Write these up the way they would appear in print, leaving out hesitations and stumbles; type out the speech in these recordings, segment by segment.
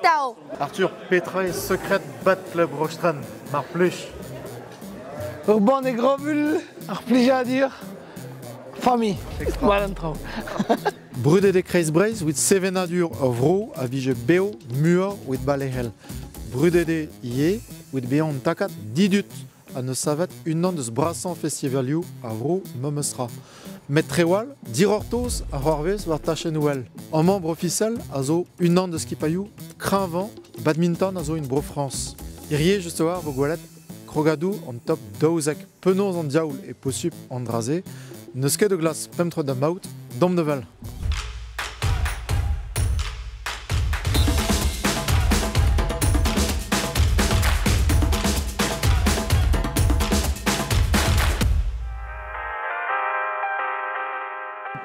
Atao. Arthur, petra eo sekred Bat Club Rostren, mar plij? Ur banne gravul, ar plijadur, familh, war an traoù. Brudet eo Kreiz Breizh evit sevenadur ur vro a vije bev muioc'h evit balehel. Brudet eo ivez evit bezañ un takad didud ha n'eus savet unan eus brasañ festivalioù ar vro memes tra. Met trewal, dirortoz a c'hoarvez war tachennoù all. Amañ Bro-Fisel a zo unan deus skipailhoù kreñvañ badminton a zo en Bro-Frañs. Hirie just a-walc'h vo gwelet krogadoù an top 12 penaos an diaoul eo posupl an dra-se. N'eus ket da glask pemp troad da maout, domp da wel.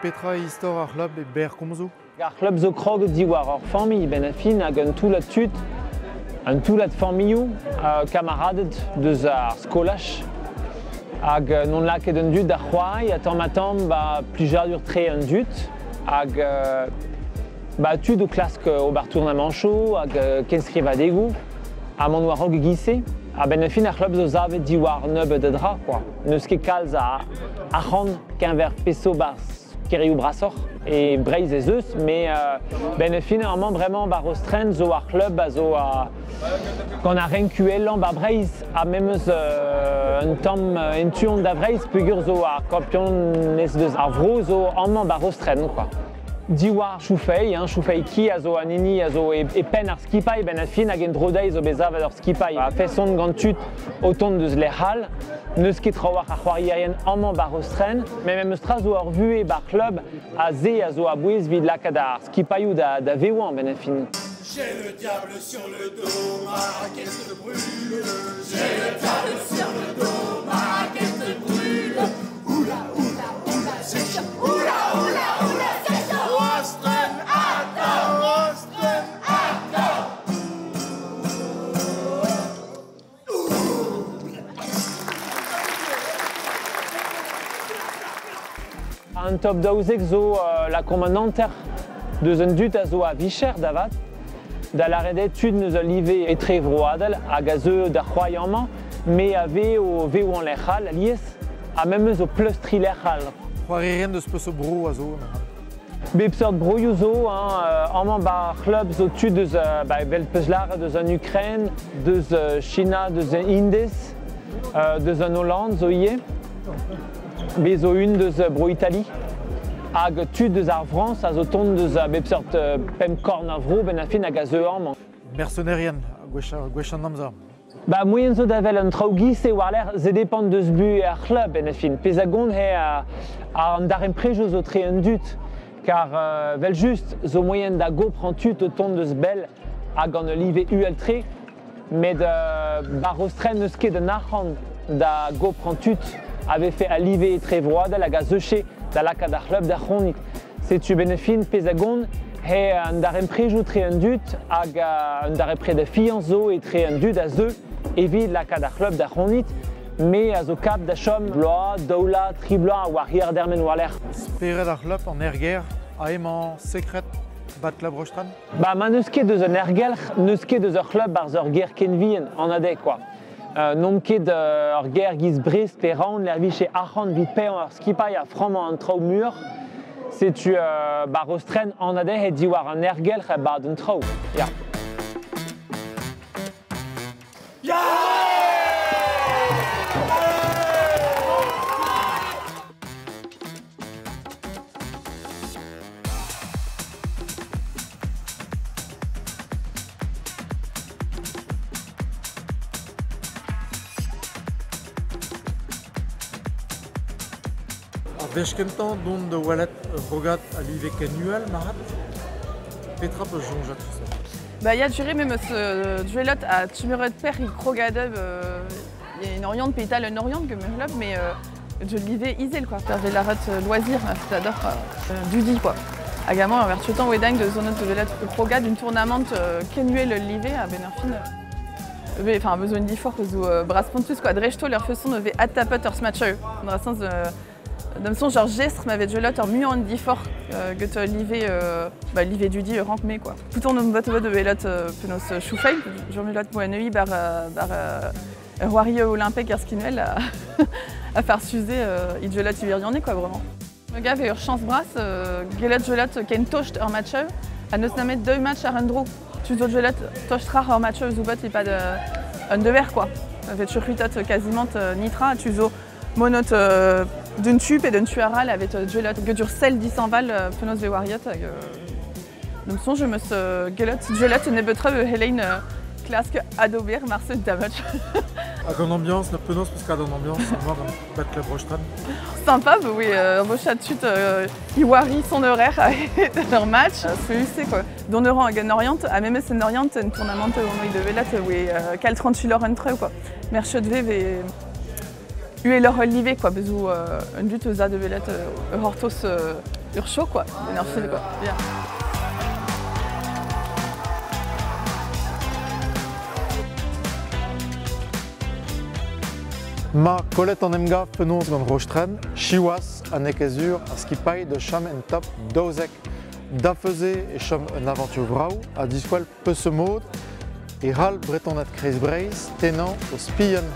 Petra eo istor ar c'hlub e berr komzoù? Ar c'hlub zo krog diwar ur familh benn ar fin hag un toullad tud, un toullad familhoù, kamaraded deus ar skolaj. Hag n'on lakaet an dud da c'hoari ha tamm-ha-tamm ba plijadur-tre an dud. Hag ba tud o klask ober tournamanchoù hag kenskrivadegoù ha mont war-raok e-giz-se. A-benn ar fin ar c'hlub zo savet diwar nebeut a dra quoi. N'eus ket kalz a arc'hant keñver peseurt barzh kêrioù brasoc'h. E Breizh ez eus, mais benn ar fin amañ bremañ ba Rostren zo ar c'hlub a zo gant ar renk uhelañ ba Breizh ha memes un tamm en tu-hont da Vreizh peogwir zo ar kampionez deus ar vro zo amañ ba Rostren quoi. Diwar Choufei, hein, Choufei ki a zo an hini a zo e, e penn ar skipailh benn ar fin hag en dro dezhi zo bet savet ur skipailh a-feson gant tud o tont deus lec'h all. N'eus ket trawalc'h a c'hoarierien amañ 'ba Rostren, met memes tra zo ur vuhez 'bar c'hlub ha se a zo a-bouez evit lakaat ar skipailhoù da, da vevañ benn ar fin. J'ai le diable sur le dos, ma raquette brûle. J'ai le diable sur le dos, ma raquette brûle. Oula, oula, oula, c'est chaud. Oula, oula, oula, c'est chaud. Rostren, attends, Rostren, attends. An top 12 zo lakaomp an hanter deus an dud a zo a-vicher da vat. Da lâret eo tud neus ul live etrevroadel hag a zeu da c'hoari amañ, me a vez o vevañ lec'h all alies, ha memes o pleustriñ lec'h all. C'hoarierien deus peseurt bro a zo neuze? Bep seurt broioù zo, hein, amañ 'ba ar c'hlub zo tud deus, ba evel peus lâret, deus an Ukraine, deus China, deus Indez, deus an Hollande zo ivez. Bez zo un deus Bro-Itali hag tud deus ar Frañs a zo tont deus a bep seurt pemp korn ar vro benn ar fin hag a zeu amañ. Mercenerien, gwech an amzer. Ba moaien zo da wel an traoù giz-se war-lerc'h, se depend deus buhez ar c'hlub en fin. Pezh a gont eo an darempredoù zo tre an dud, kar 'vel-just zo moaien da goprañ tud o tont deus bell ha gant ul live uhel-tre, Met ba Rostren n'eus ket an arc'hant da goprañ tud a vefe a live etrevroadel hag a zeuche da lakaat ar c'hlub da c'honit. Setu benn ar fin pezh a gont eo an darempredoù tre an dud hag un darempred a fiañs zo etre an dud a zeu evit lakaat ar c'hlub da c'honit. Me a zo kap da chom bloaz, daou vloaz, tri bloaz war hir dermen war-lerc'h. Spered ar c'hlub an erger ha emañ sekred Bat Club Rostren? Ba ma n'eus ket eus un aergelc'h, n'eus ket eus ur c'hlub barzh ur gêr ken vihan, anat eo quoi. N'omp ket ur gêr giz Brest pe Raon lec'h vije arc'hant evit paeañ ur skipailh ha frammañ an traoù muioc'h. Setu ba Rostren anat eo diwar an aergelc'h e-bad an traoù. Ya. Ar wech kentañ dont da welet ur rogad a live ken uhel, marc'had. Petra 'peus soñjet tout ça? Bah, ya, jure, me 'meus duelot ha tumeret per e krogadeb en Oriant pe e-tal en Oriant que me c'hlub, mais je live izel quoi, faire lâret loisir, c'est-à-dire dudi quoi. Hag amañ ur vertuotañ oe dingue de zonet de velet krogad un tournamant kenuel ul live a-benn ar fin. Enfin, besoin diforc'h zo bras spontus quoi. Dreist-holl ur façon ve adtapet ur smatcheu. Dra sens Da'm soñj ur jestr ma vez deuet ur muiañ an diforc'h get live, ba, live dudi rank me quoi. Pouton on bat de welet penaos choufeil, jurmulat mo aneuiñ bar, bar c'hoari olimpek ar skinwel a far suze i deuet iwirione quoi vraiment. Me gav eo ur chañs bras gellet deuet ken tost ur match ha n'eus nemet deux match ar un dro. Tu zo deuet tost rac'h ur match zo bat e-pad un dever quoi. Vet churcuitat quasiment nitra, tu zo monot d'un tu pe d'un tu aral avec deuet gedur sel disanval penaos ve wariot hag da'm soñj em eus gellet deuet nebeut-tre Hélène klask adober marse damage. Hag an ambiance, na penaos peus kat an ambiance, war an bat club Rostren? Sympa, bah oui, ur tud i wari son horaire ur match, c'est quoi. Don eur hag an Orient, ha memes en Orient, en tournament on de velat, oui, kal 38 eur entre quoi. Merchet ve ve ue live quoi, bezou un dut eus a de velat ur hortos ur show quoi, en ur fil quoi. Yeah. Ma Colette an emgav penaos gant Rostren, chiwaz an ekezur a skipailh de cham en top 12. Da feuze e chom un aventure brav a diskwel peus mod e ral bretonat kreiz Breiz tenañ o spion.